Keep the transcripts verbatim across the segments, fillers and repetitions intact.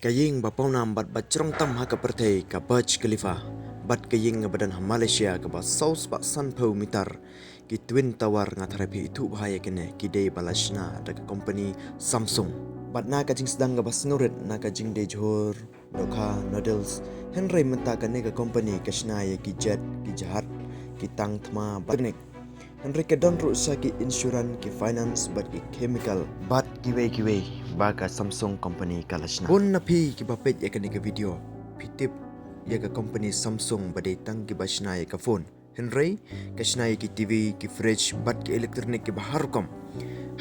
Ka ïing ba pawnam bad ba jrong tam ha ka pyrthei, ka Burj Khalifa, bad ka ïing ba don ha Malaysia kaba saw spah sanphew mitar, ki Twin Tower. Nga tharai phi ithuh bha ïa kine, ki dei ba la shna da ka company Samsung. Bad na ka jingsdang kaba sngewrit, na ka jingdei jhur dohkha noodles, hynrei mynta kane ka company ka shna ïa ki jet, ki jahaj, ki tang thma bad nik. Hynrei ka don ruh sa ki insurance, ki finance bad ki chemical bad kiwei kiwei ba ka Samsung company ka la shna. Bun na phi kiba peit ïa kane ka video, phi tip ïa ka company Samsung ba dei tang kiba shna ïa ka phone. Hynrei ka shna ïa ki T V, ki fridge bad ki electronic kiba har rukom.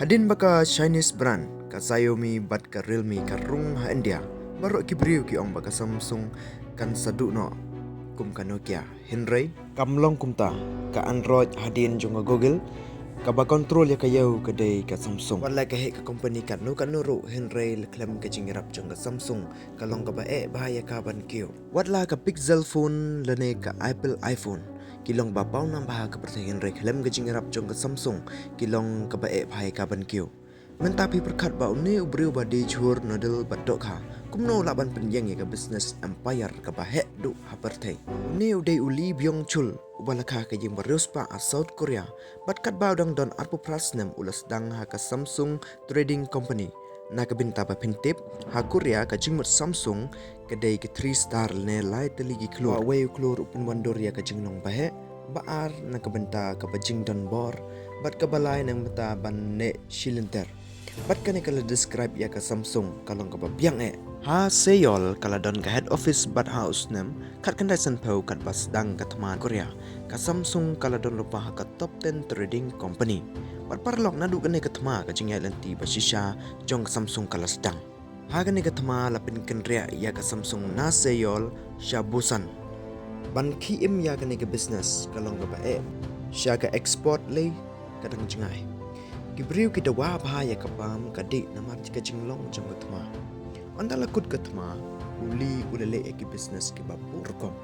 Hadien ba ka Chinese brand ka Xiaomi bad ka Realme ka rung ha India, baroh ki briew ki ong ba ka Samsung kan sa duh noh kum ka Nokia. Hynrei kam long kumta, ka Android hadien jong ka Google, kaba control ïa ka ïew ka dei ka Samsung. Wat la ka heh ka company katno katno ruh, hynrei la khlem ka jingïarap jong ka Samsung, ka long kaba eh bha ïa ka ban kiew. Wat la ka Pixel phone lane ka Apple iPhone ki long ba pawnam bha ha ka pyrthei, hynrei khlem ka jingïarap jong ka Samsung, ki long kaba eh bha ïa ka ban kiew. Mynta phi pyrkhat ba une u briew ba dei jhur noodle bad dohkha, kumno u lah ban pynïeng ïa ka business empire kaba heh duh ha pyrthei. Une u dei u Lee Byung Chul, uba la kha ka ïing ba riewspah ha South Korea, bad katba u dang don arphew phra snem u la sdang ha ka Samsung Trading Company. Na ka bynta ba phin tip, ha Korea ka jingmut Samsung ka dei ka three star lane lai tylli ki khlur. Ba wei u khlur u pynwandur ïa ka jinglong ba heh, ba ar na ka bynta kaba jingdon bor, bad kaba lai na ka bynta ban neh shilynter. Bad kane ka la describe ïa ka Samsung ka long kaba biang eh. Ha Seoul ka la don ka head office bad ha u snem khatkhyndai sanphew katba sdang ka thma Korea, ka Samsung ka la don lypa ha ka top ten trading company. Bad paralok, naduh kane ka thma ka jingïaid lynti ba shisha jong ka Samsung ka la sdang. Ha kane ka thma la pynkynriah ïa ka Samsung na Seoul sha Busan. Ban khie im ïa kane ka business ka long kaba eh, sha ka export lei ka dang jngai. Ki briew ki dawa bha ïa ka bam ka dih namar ka jinglong jong ka thma. Ynda la kut ka thma, u Lee u la leh ïa ki business kiba bun rukom.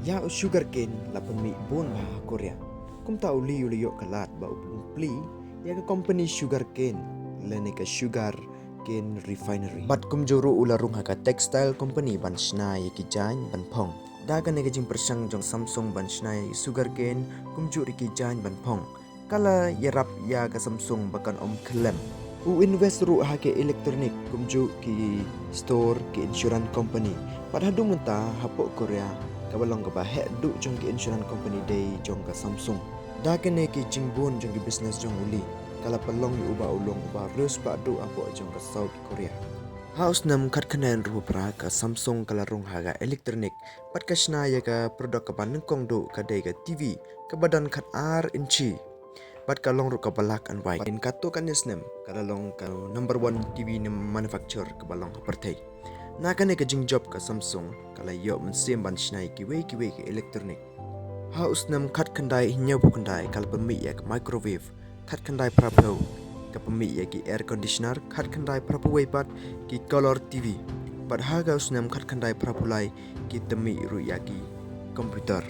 Ïa u sugar cane la pynmih bun bha ha Korea. Kumta u Lee u la ïoh ka lad ba u pynplie ïa ka company sugar cane lane ka sugar cane refinery. Bad kumjuh ruh u la rung ha ka textile company ban shna ïa ki jaiñ ban phong. Da kane ka jingpyrshang jong Samsung ban shna ïa ki sugar cane kumjuh ruh ki jaiñ ban phong, ka la ïarap ïa ka Samsung ba kan ym khyllem. U invest ruh ha ki electronic kumjuh ki store, ki insurance company. Bad haduh mynta hapoh Korea kaba long kaba heh duh jong ki insurance company dei jong ka Samsung. Da kane ki jingbun jong ki business jong u Lee, ka la pynlong ïa u ba u long uba riewspah duh hapoh jong ka South Korea. Ha u snem khatkhyndai hynriewphew phra ka Samsung ka la rung ha ka electronic, bad ka shna ïa ka product kaba nyngkong duh ka dei ka T V kaba don khatar inchi. Bad ka long ruh ka black and white. Bad katto katne snem ka la long ka number one T V manufacturer kaba long ha pyrthei. Na kane ka jingjop ka Samsung ka la ïoh mynsiem ban shna ïa kiwei kiwei ki electronic. Ha u snem khatkhyndai hynñiewphew khyndai ka la pynmih ïa ka microwave, khatkhyndai phraphew ka pynmih ïa ki air conditioner, khatkhyndai phraphew wei pat ki color T V. Bad ha ka u snem khatkhyndai phraphew lai ki pynmih ruh ïa ki computer.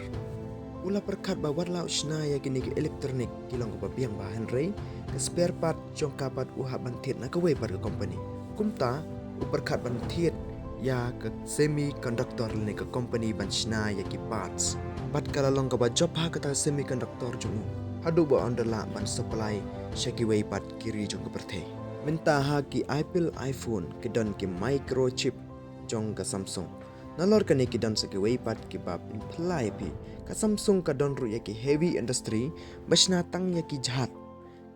U la pyrkhat ba wat la u shna ïa kine ki electronic ki long kaba biang bha, hynrei ka spare part jong ka pat u hap ban thied na kawei pat ka company. Kumta u pyrkhat ban thied ïa ka semiconductor lane ka company ban shna ïa ki parts. Bad ka la long kaba jop ha kata semiconductor jong u, haduh ba un da lah ban supply sha kiwei pat ki ri jong ka pyrthei. Mynta ha ki Apple iPhone ki don ki microchip jong ka Samsung. Nalor kane ki don sa kiwei pat kiba pynphylla ïa phi. Ka Samsung ka don ruh ïa ki heavy industry ba shna tang ïa ki jahaj.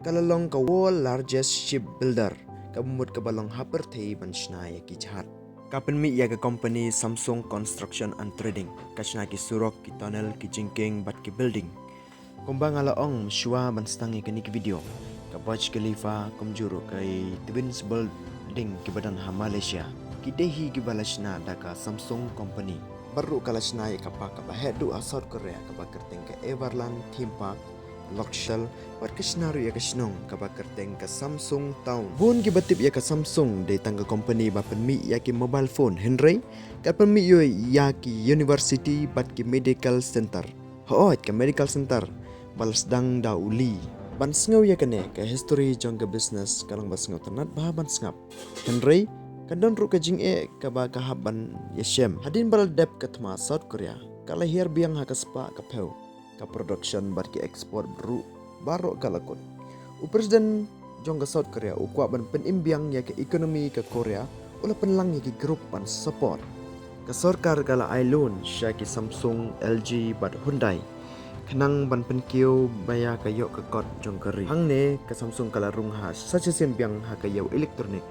Ka la long ka world largest shipbuilder, kaba mut kaba long ha pyrthei ban shna ïa ki jahaj. Ka pynmih ïa ka company Samsung Construction and Trading, ka shna ki surok, ki tunnel, ki jingkieng bad ki building. Kumba nga la ong mynshuwa ban sdang ïa kane ka video, ka Burj Khalifa kumjuh ruh ka Twins Building kiba don ha Malaysia, ki dei hi kiba la shna da ka Samsung company. Bad ruh ka la shna ïa ka park kaba heh duh ha South Korea kaba kyrteng ka Everland Theme Park, Loxel, bad ka shna ruh ïa ka shnong kaba kyrteng ka Samsung Town. Bun kiba tip ïa ka Samsung dei tang ka company ba pynmih ïa ki mobile phone, hynrei ka pynmih ruh ïa ki university bad ki medical center. Hooid, ka medical center ba la sdang da u Lee. Ban sngew ïa kane ka history jong ka business ka long ba sngewtynnat bha ban sngap. Hynrei Ka don ruh ka jingeh kaba ka hap ban ïashem. Hadien ba la dep ka thma, South Korea ka la hiar biang ha ka spah ka phew. Ka production bad ki export ruh baroh ka la kut. U President jong ka South Korea u kwah ban pynim biang ïa ka economy ka Korea, u la pynlang ïa ki group ban support. Ka sorkar ka la ai loan sha ki Samsung, L G bad Hyundai khnang ban pynkiew ba ïa ka ïoh ka kot jong ka ri. Hangne ka Samsung ka la rung ha sa shisien biang ha ka ïew electronic.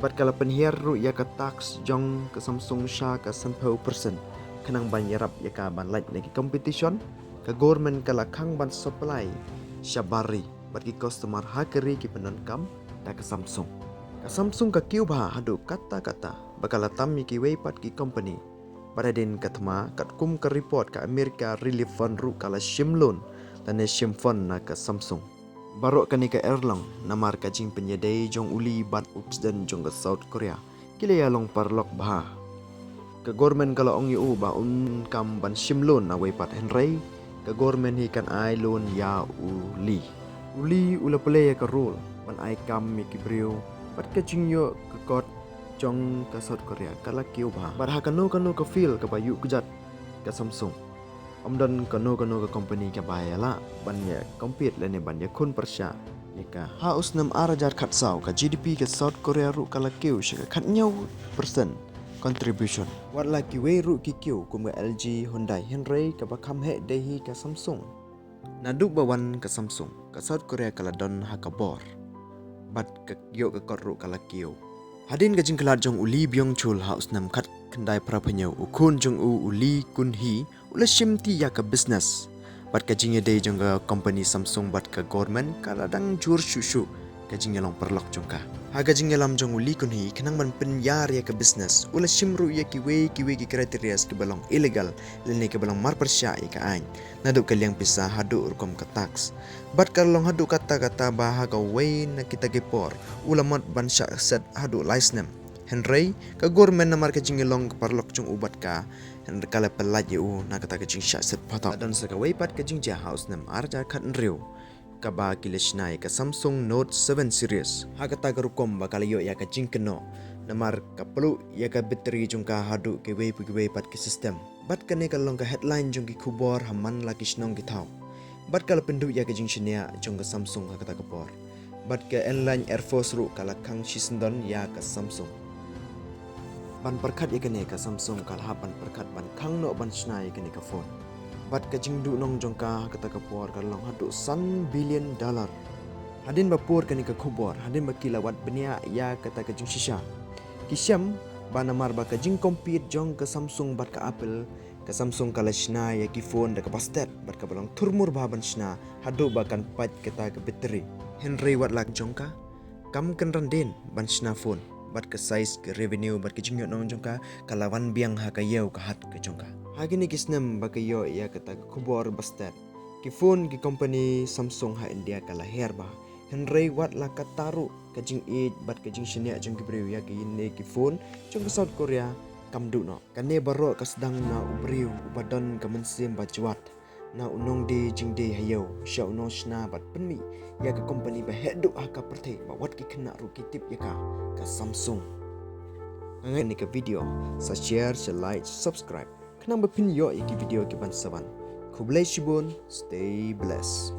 Bad ka la pynhiar ruh ïa ka tax jong ka Samsung sha ka sanphew percent khnang ban ïarap ïa ka ban lait na ki competition. Ka government ka la khang ban supply sha bar ri bad ki customer ha ka ri ki pyndonkam da ka Samsung. Ka Samsung ka kiew bha haduh katta katta ba ka la tam ïa kiwei pat ki company. Bad hadien ka thma, katkum ka report, ka America Relief Fund ruh ka la shim loan lane shim fund na ka Samsung. Baroh kane ka erlong namar ka jingpynïadei jong u Lee bad u President jong ka South Korea ki la ïalong paralok bha. Ka government ka la ong ïa u ba un kam ban shim loan na wei pat, hynrei ka government hi kan ai loan ïa u Lee. U Lee u la pynlong ïa ka role ban ai kam ïa ki briew bad ka jingïoh ka kot jong ka South Korea ka la kiew bha. Bad ha kano kano ka field kaba ïuh kjat ka Samsung, ym don kano kano ka company kaba ïalah ban ïa compete lane ban ïakhun pyrshah ïa ka. Ha u snem ar hajar khatsaw, ka G D P ka South Korea ruh ka la kiew sha ka khathynñiew percent contribution. Wat la kiwei ruh ki kiew kum ka L G, Hyundai, hynrei kaba kham heh dei hi ka Samsung. Naduh ba wan ka Samsung, ka South Korea ka la don ha ka bor bad ka ïoh ka kot ruh ka la kiew. Hadien ka jingkhlad jong u Lee Byung Chul ha u snem khatkhyndai phra phew hynñiew, u khun jong u, u Lee Kun Hee, u la shimti ïa ka business. Bad ka jingïadei jong ka company Samsung bad ka government ka la dang jur shuh shuh ka jingïalong paralok jong ka. Ha ka jingïalam jong u Lee Kun Hee khnang ban pynïar ïa ka business, u la shim ruh ïa kiwei kiwei ki criterias kiba long illegal lane kiba long marpyrshah ïa ka aiñ, naduh ka liang pisa haduh rukom ka tax. Bad ka long haduh katta katta ba ha kawei na kita ki por u la mut ban shah set haduh lai snem. Hynrei ka government, namar ka jingïalong ka paralok jong u bad ka, hynrei ka la pyllait ïa u na kata ka jingshah set patok. Don sa kawei pat ka jingjia ha u snem ar hajar khathynriew, kaba ki la shna ïa ka Samsung Note seven series. Ha kata ka rukom ba ka la ïoh ïa ka jingkynnoh namar ka pluh ïa ka battery jong ka haduh kiwei pa kiwei pat ki system. Bad kane ka long ka headline jong ki khubor ha man la ki shnong ki thaw. Bad ka la pynduh ïa ka jingshaniah jong ka Samsung ha kata ka por. Bad ka Airline Air Force ruh ka la khang shisyndon ïa ka Samsung. Ban pyrkhat ïa kane, ka Samsung ka la hap ban pyrkhat ban khang noh ban shna ïa kane ka phone. Bad ka jingduhnong jong ka ha kata ka por ka long haduh san billion dollar. Hadien ba pur kane ka khubor, hadien ba ki la wad bniah ïa kata ka jingshisha, ki shem ba namar ba ka jingcompete jong ka Samsung bad ka Apple, ka Samsung ka la shna ïa ki phone da kaba stet bad kaba long thurmur bha ban shna, haduh ba kan pait kata ka battery. Hynrei wat la jong ka kam kynran dien ban shna phone, bad ka size, ka revenue bad ka jingïohnong jong ka ka la wan biang ha ka ïew ka hat ka jong ka. Ha kine ki snem ba ka ïoh ïa kata ka khubor ba stet, ki phone ki company Samsung ha India ka la hiar bha. Hynrei wat la katta ruh, ka jingïeit bad ka jingshaniah jong ki briew ïa kine ki phone jong ka South Korea kam duh noh. Kane baroh ka sdang na u briew uba don ka mynsiem ba jwat, na u nongdie jingdie ha ïew sha u nongshna bad pynmih ïa ka company ba heh duh ha ka pyrthei ba wat ki khynnah ruh ki tip ïa ka, ka Samsung. Nga ngeit kane ka video, sa share, sa like, subscribe, khnang ba phin ïoh ïa ki video ki ban sa wan. Khublei shibun, stay blessed.